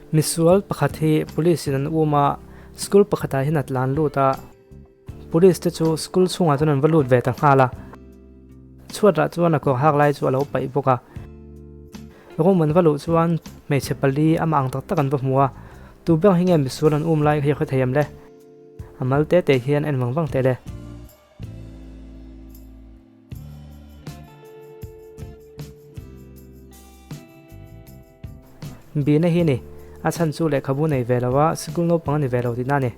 Misual pakhat hi police in an um a, school pakhatah hian a tlan lut a. Police te chu school chhungah chuan an va lut ve ta nghal a. Chhuat ah chuan a kawr hak lai chu a lo paih bawk a. Room an va luh chuan hmeichhe pali amah ang tak tak an va hmu a. Tu ber hi nge misual an um lai hi a hre thei em le? A mal te te hian en vang vang teh le. Bina hi a ni. A chhan chu lehkhabu nei ve lo a, sikul naupang a ni ve lo tihna a ni.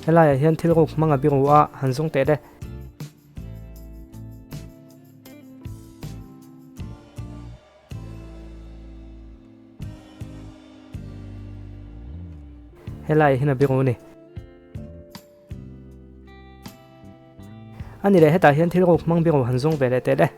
Helaiah hian thil ruk hmang a biru a, han zawng teh le. Helaiah hian a biru a ni. A ni leh hetah hian thil ruk hmang biru han zawng ve leh teh le.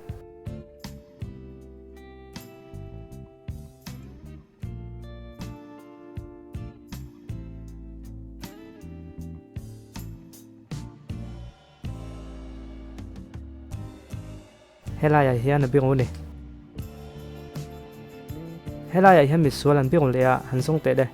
Helaiah hian a biru ni. Helaiah hian misual an biru leh a, han zawng teh le.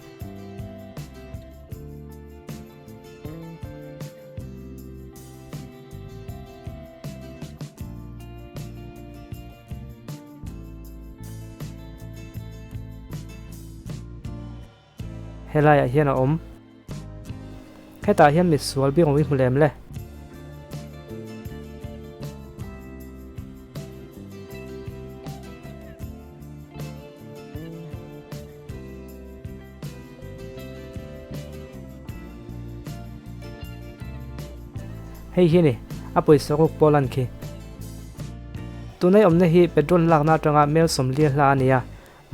Helaiah hian a awm. Hetah hian misual bik awm i hmu lem le. Hei hi a ni, a pawisa ruk pawh lan khi. Tunai awmna hi petrol lakna atanga mel sawmli a hla a ni a,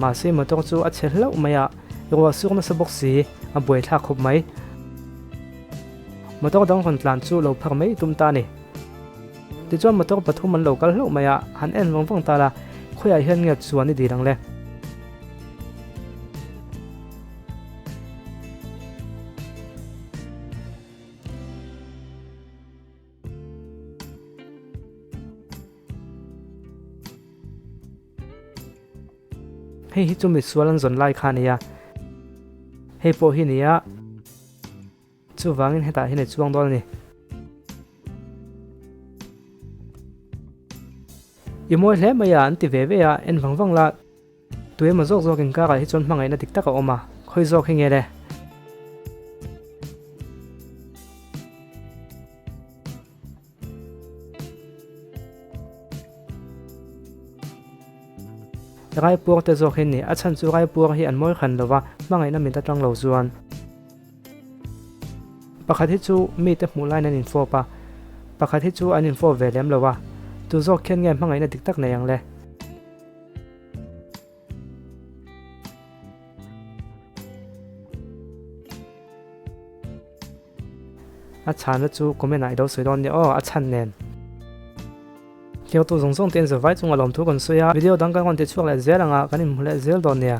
mahse motor chu a chhe hlauh mai a, ruah suk nasa bawk si, a buaithlak khawp mai. Motor dang rawn tlan chu lo phar mai tum ta a ni. Tichuan motor pathum an lo kal hlauh mai a, han en vang vang ta la, khawiah hian nge chuan i dil ang le? Hei hi chu misual an zawn lai kha a ni a, hei pawh hi nia chuvangin hetah hian i chuang dawn a ni. I mawi hle mai a an ti ve ve a, en vang vang la. Tuemaw zawk zawk inkarah hi chuan hmangaihna dik tak a awm a, khawi zawk hi nge le? Raipuar te zawk hi ni, a chhan chu Raipuar hi an mawi hran lo va, hmangaihna mit atang lo chuan. Pakhat hi chu mite hmuh laiin an infawp a, pakhat hi chu an infawp ve lem lo a, tu zawk khian nge hmangaihna dik tak nei ang le? A chhana chu comment ah i lo sawi dawn nia aw, a chhan nen. Hliautu zawng zawng te in zavai chunga lawmthu kan sawi a, video dang kan rawn ti chhuak leh zel anga kan inhmu leh zel dawn nia.